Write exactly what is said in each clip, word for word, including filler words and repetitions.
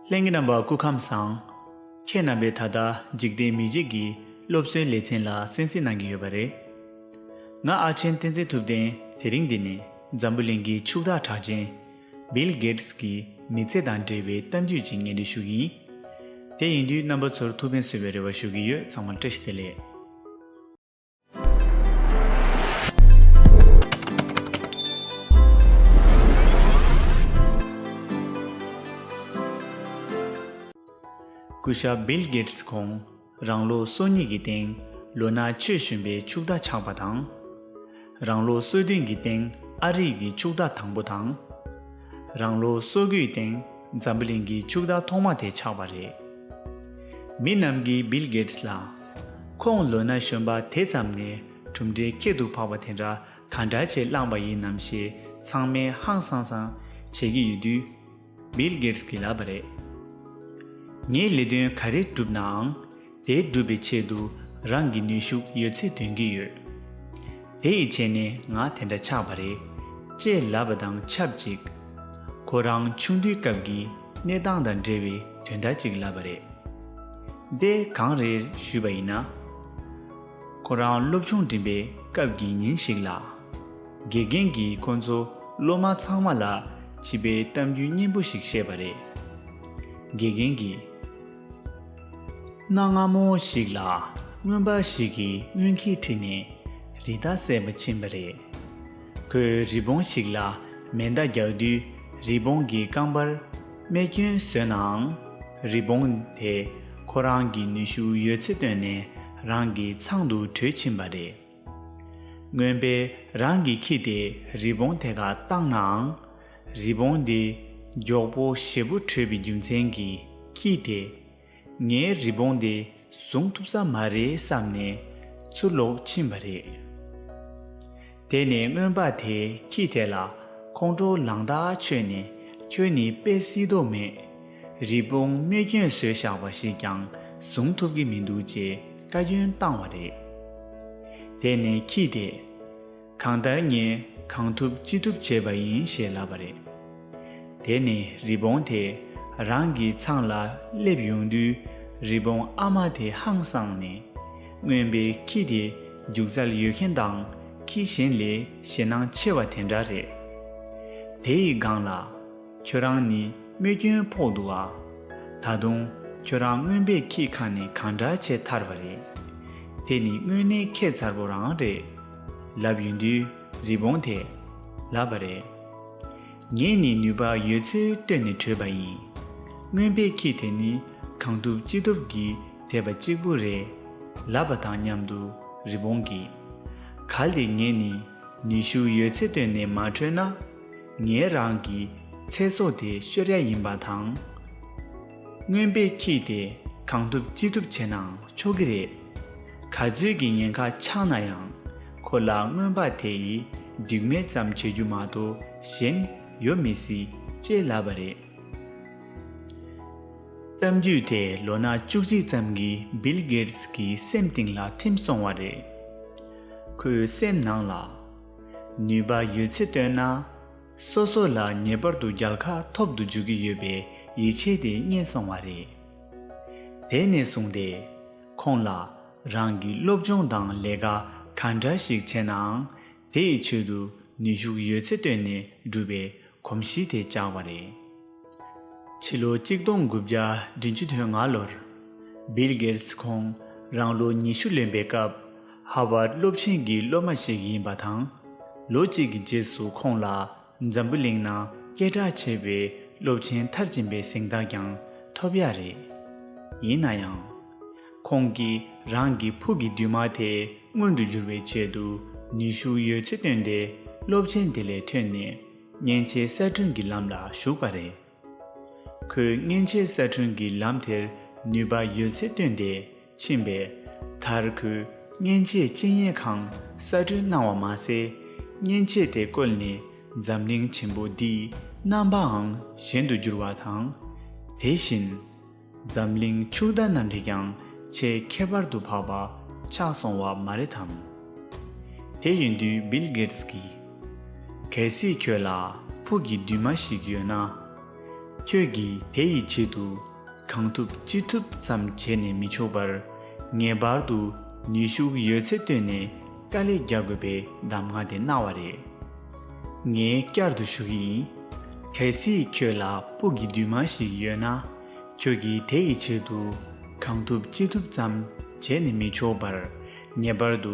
ལྷན་རྒྱས་རྣམ་པ་སྐུ་ཁམས་བཟང་། ཁྱེད་རྣམ་པས་ད་ལྟ་འཇིག་རྟེན་མི་རྗེ་གི་སློབ་གསོའི་ལེ་ཚན་ལ་གསན་གཟིགས་གནང་གི་ཡོད་པ་རེད། ང་ཨ་ཆེན་བསྟན་འཛིན་ཐུབ་བསྟན། དེ་རིང་འདི་ནས་འཛམ་བུ་གླིང་གི་ཕྱུག་བདག་གྲགས་ཅན་བིལ་གེ་ཊི་སི་གི་མི་ཚེ་དང་འབྲེལ་བའི་གཏམ་རྒྱུད་ཅིག་སྙན་སྒྲོན་ཞུ་གི་ཡིན། དེ་ཡིན་དུས་རྣམ་པ་ཚོར་ཐུགས་ཕན་གསོས་པའི་རེ་བ་ཞུ་གི་ཡོད། ཚང་མར་བཀྲ་ཤིས་བདེ་ལེགས། སྐུ་ཞབས་བིལ་གེ་ཊི་སི་ཁོང་རང་ལོ་སོ་གཉིས་ཀྱི་སྟེང་ལོ་ན་ཆོས་ཞུན་པའི་ཕྱུག་བདག་ཆགས་པ་དང་། རང་ལོ་སོ་བདུན་གྱི་སྟེང་ཨ་རིག་གི་ཕྱུག་བདག་དང་པོ་དང་། རང་ལོ་སོ་དགུའི་སྟེང་འཛམ་བུ་གླིང་གི་ཕྱུག་བདག་ཐོག་མ་དེ་ཆགས་པ་རེད། མི་རྣམས་ཀྱིས་བིལ་གེ་ཊི་སི་ལ། ཁོང་ལོ་ན་གཞོན་པ་དེ་ཙམ་ནས་གྲུབ་འབྲས་ཁྱད་དུ་འཕགས་པ་དེ་འདྲ་ག་འདྲ་བྱས་བླངས་པ་ཡིན་ནམ་ཞེས་ཚང་མས་ཧང་སང་སང་བྱེད་ཀྱི་ཡོད་དུས། བིལ་གེ་ཊི་སི་གིས་ལབ་པ་རེད། ངའི་ལས་དོན་ག་རེ་བསྒྲུབས་ནའང་། དེ་བསྒྲུབ་པའི་ཆེད་དུ་རང་གི་ནུས་ཤུགས་ཡོད་ཚད་འདོན་གྱི་ཡོད། དེ་ཡི་ཆེད་ནས་ང་དེ་འདྲ་ཆགས་པ་རེད། ཅེས་ལབ་པ་དང་ཆབས་ཅིག་ཁོ་རང་ཆུང་དུས་སྐབས་ཀྱི་གནས་སྟངས་དང་འབྲེལ་བའི་དོན་དག་ཅིག་ལབ་པ་རེད། དེ་གང་རེད་ཞུས་པ་ཡིན་ན། ཁོ་རང་སློབ་ཆུང་འགྲིམ་པའི་སྐབས་ཀྱི་ཉིན་ཞིག་ལ། དགེ་རྒན་གྱིས་ཁོ་ཚོ་སློབ་མ་ཚང་མ་ལ་བྱིས་པའི་གཏམ་རྒྱུད་སྙན་པོ་ཞིག་བཤད་པ་རེད། དགེ་རྒན་གྱིས། གནའ་སྔ་མོ་ཞིག་ལ་རྔོན་པ་ཞིག་གིས་རྔོན་ཁྱི་ཁྲིད་ནས་རི་དྭགས་བསད་པ་ཕྱིན་པ་རེད། ཁོས་རི་བོང་ཞིག་ལ་མེ་མདའ་རྒྱག་དུས་རི་བོང་གི་རྐང་པར་རྨས་སྐྱོན་བཟོས་ནའང་། རི་བོང་དེ་ཁོ་རང་གི་ནུས་ཤུགས་ཡོད་ཚད་བཏོན་ནས་རང་གི་ཚང་དུ་བྲོས་ཕྱིན་པ་རེད། རྔོན་པས་རང་གི་ཁྱི་དེ་རི་བོང་དེ་གར་བཏང་ནའང་། རི་བོང་དེ་མགྱོགས་པོ་ཞེ་པོ་བྲོས་པའི་རྒྱུ་མཚན་གྱིས་ཁྱི་དེ། ངའི་རི་བོང་དེ་བཟུང་ཐུབ་ས་མ་རེད་བསམ་ནས་ཚུར་ལོག་ཕྱིན་པ་རེད། དེ་ནས་རྔོན་པ་དེས་ཁྱི་དེ་ལ་ཁོང་ཁྲོ་ལང་ཐག་ཆོད་ནས། ཁྱོད་ནི་དཔེ་སྲིད་དོ་མེད། རི་བོང་རྨས་སྐྱོན་བཟོས་བཞག་པ་ཞིག་ཀྱང་བཟུང་ཐུབ་ཀྱི་མི་འདུག་ཅེས་བཀའ་བཀྱོན་བཏང་བ་རེད། དེ་ནས་ཁྱི་དེས། གང་ལྟར་ངས་གང་ཐུབ་ཅི་ཐུབ་བྱས་པ་ཡིན་ཞེས་ལབ་པ་རེད། དེ་ནས་རི་བོང་དེས་རང་གི་ཚང་ལ་སླེབས་ཡོང་དུས། རི་བོང་ཨ་མ་དེ་ཧང་སངས་ནས། རྔོན་པའི་ཁྱི་དེ་རྒྱུག་རྩལ་ཡོད་མཁན་དང་ཁྱི་གཞན་ལས་ཞེད་སྣང་ཆེ་བ་དེ་འདྲ་རེད། དེ་ཡི་སྒང་ལ། ཁྱོད་རང་ནི་རྨས་སྐྱོན་ཕོག་འདུག་ཨ། ད་དུང་ཁྱོད་རང་རྔོན་པའི་ཁྱིའི་ཁ་ནས་གང་འདྲ་བྱས་ཐར་བ་རེད། དེ་ནི་དངོས་གནས་ཁྱད་མཚར་པོ་རང་རེད། ལབ་ཡོང་དུས་རི་བོང་དེས་ལབ་པ་རེད། ངས་ནི་ནུས་པ་ཡོད་ཚད་བཏོན་ནས་བྲོས་པ་ཡིན། རྔོན་པའི་ཁྱི་དེ་ནི་གང་ཐུབ་ཅི་ཐུབ་ཀྱིས་དེད་པ་གཅིག་པུ་རེད། ལབ་པ་དང་མཉམ་དུ་རི་བོང་གིས། གལ་ཏེ་ངས་ནི་ནུས་ཤུགས་ཡོད་ཚད་བཏོན་ནས་མ་བྲོས་ན། ངས་རང་གི་ཚེ་སྲོག་དེ་ཤོར་ཡ་ཡིན་པ་དང་། རྔོན་པའི་ཁྱི་དེ་གང་ཐུབ་ཅི་ཐུབ་བྱས་ནའང་ཆོག་གི་རེད། ག་ཚོད་ཀྱི་ཉེན་ཁ་ཆགས་ན་ཡང་། ཁོ་ལ་རྔོན་པ་དེ་ཡིས་སྡིགས་དམོད་ཙམ་བྱེད་རྒྱུ་མ་གཏོགས་གཞན་ཡོད་མི་སྲིད་ཅེས་ལབ་པ་རེད། གཏམ་རྒྱུད་དེ་ལོ་ན་བཅུ་གཅིག་ཙམ་གྱི་བིལ་གེ་ཊི་སི་གི་སེམས་གཏིང་ལ་ཐིམ་སོང་བ་རེད། ཁོའི་སེམས་ནང་ལ། ནུས་པ་ཡོད་ཚད་བཏོན་ན། སོ་སོ་ལ་ངེས་པར་དུ་རྒྱལ་ཁ་ཐོབ་ཏུ་འཇུག་གི་ཡོད་པའི་ཡིད་ཆེས་དེ་རྙེད་སོང་བ་རེད། དེ་ནས་བཟུང་སྟེ། ཁོང་ལ་རང་གི་སློབ་སྦྱོང་དང་ལས་ཀ་ག་འདྲ་ཞིག་བྱས་ནའང་། དེ་ཡི་ཆེད་དུ་ནུས་ཤུགས་ཡོད་ཚད་བཏོན་ནས་བསྒྲུབས་པའི་གོམས་གཤིས་དེ་བཅག་པ་རེད། ཕྱི་ལོ་གཅིག་སྟོང་དགུ་བརྒྱ་བདུན་ཅུ་དོན་ལྔ་ལོར། བིལ་གེ་ཊི་སི་ཁོང་རང་ལོ་ཉི་ཤུ་ལོན་པའི་སྐབས། ཧ་ཝར་སློབ་ཆེན་གྱི་སློབ་མ་ཞིག་ཡིན་པ་དང་། ལོ་གཅིག་གི་རྗེས་སུ་ཁོང་ལ་འཛམ་བུ་གླིང་ནང་སྐད་གྲགས་ཆེ་བའི་སློབ་ཆེན་མཐར་ཕྱིན་པའི་གཟེངས་རྟགས་ཀྱང་ཐོབ་ཡ་རེད། ཡིན་ན་ཡང་། ཁོང་གིས་རང་གི་ཕུགས་ཀྱི་འདུན་མ་དེ་མངོན་དུ་འགྱུར་བའི་ཆེད་དུ་ནུས་ཤུགས་ཡོད་ཚད་བཏོན་ཏེ་སློབ་ཆེན་དེ་ལས་ཐོན་ནས་མཉེན་ཆས་གསར་སྐྲུན་གྱི་ལམ་ལ་ཞུགས་པ་རེད། ཁོས་མཉེན་ཆས་གསར་སྐྲུན་གྱི་ལམ་དེར་ནུས་པ་ཡོད་ཚད་བཏོན་ཏེ་ཕྱིན་པས། མཐར་ཁོས་མཉེན་ཆས་སྤྱི་གཉེར་ཁང་གསར་སྐྲུན་གནང་བ་མ་ཟད། མཉེན་ཆས་དེ་བཀོལ་ནས་འཛམ་གླིང་ཆེན་པོ་འདིའི་རྣམ་པའང་ཞན་དུ་གྱུར་བ་དང་། དེ་བཞིན། འཛམ་གླིང་ཕྱུག་བདག་རྣམས་ལས་ཀྱང་ཆེས་ཁྱད་པར་དུ་འཕགས་པ་ཆགས་སོང་བ་མ་རེད་དམ། དེ་ཡིན་དུས་བིལ་གེ་ཊི་སི་གིས། གལ་སྲིད་ཁྱོད་ལ་ཕུགས་ཀྱི་འདུན་མ་ཞིག་ཡོད་ན། ཁྱོད་ཀྱིས་དེ་ཡི་ཆེད་དུ་གང་ཐུབ་ཅི་ཐུབ་ཙམ་བྱས་ནས་མི་ཆོག་པར། ངེས་པར་དུ་ནུས་ཤུགས་ཡོད་ཚད་བཏོན་ནས་དཀའ་ལས་རྒྱག་དགོས་པའི་གདམས་ངག་དེ་གནང་བ་རེད། ངས་བསྐྱར་དུ་ཞུ་གི་ཡིན། གལ་སྲིད་ཁྱོད་ལ་སྤུ་གི་རྡུལ་མ་ཞིག་ཡོད་ན། ཁྱོད་ཀྱིས་དེ་ཡི་ཆེད་དུ་གང་ཐུབ་ཅི་ཐུབ་ཙམ་བྱས་ནས་མི་ཆོག་པར། ངེས་པར་དུ་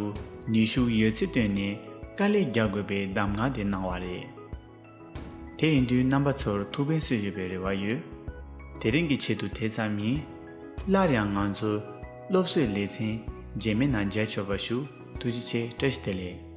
ནུས་ཤུགས་ཡོད་ཚད་བཏོན་ནས་དཀའ་ལས་རྒྱག་དགོས་པའི་གདམས་ངག་དེ་གནང་བ་རེད། དེ་ཡིན་དུས་རྣམ་པ་ཚོར་ཐུགས་ཕན་གསོས་ཡོད་པའི་རེ་བ་ཡོད། དེ་རིང་གི་ཆེད་དུ་དེ་ཙམ་ཡིན། སླར་ཡང་ང་ཚོའི་སློབ་གསོའི་ལེ་ཚན་རྗེས་མའི་ནང་མཇལ་ཆོག་པ་ཞུ། ཐུགས་རྗེ་ཆེ། བཀྲ་ཤིས་བདེ་ལེགས།